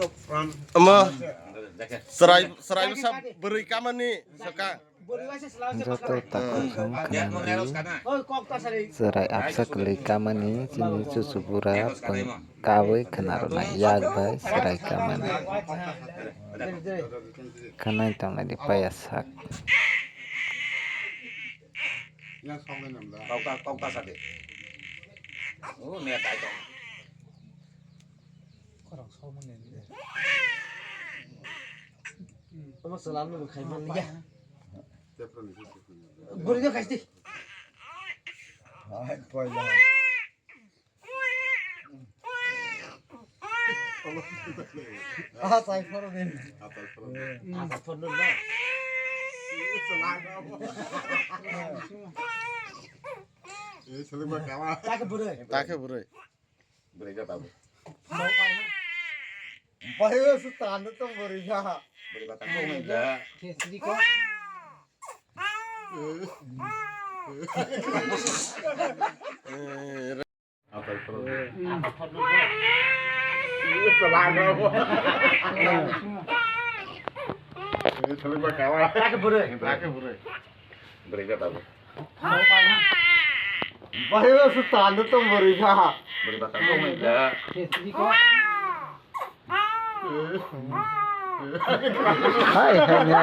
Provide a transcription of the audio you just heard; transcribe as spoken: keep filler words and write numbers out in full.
Omo chwrai, chwrai bwsa bwrwi kamani saka. Joto takhuk song khwnadi, chwrai absa kwlwi kamani, chini chuchubura pung kawi khwnarwnai yak bai chwrai kamani. Khwnai tongnai di paya sak. Kokta, kokta sade. Oh, me tai tong. Omo salam no khai man ya. Buri no khai di. Ah, sai phoro ni. Ah, sai phoro ni. Ah, sai phoro ni. Eh, salam ba kawa. Tak buri. Tak buri. Bwrwi kha tabuk. Bai o su tando tong bwrwi kha. Bwrwi kha tabuk wngkha. Khesri ko. Atai pro. Atai pro. Salam. Eh, salam ba kawa. Tak bwrwi. Tak bwrwi. Bwrwi kha tabuk. Bai o su tando tong bwrwi kha. Bwrwi kha tabuk wngkha. Hai, hai, ya.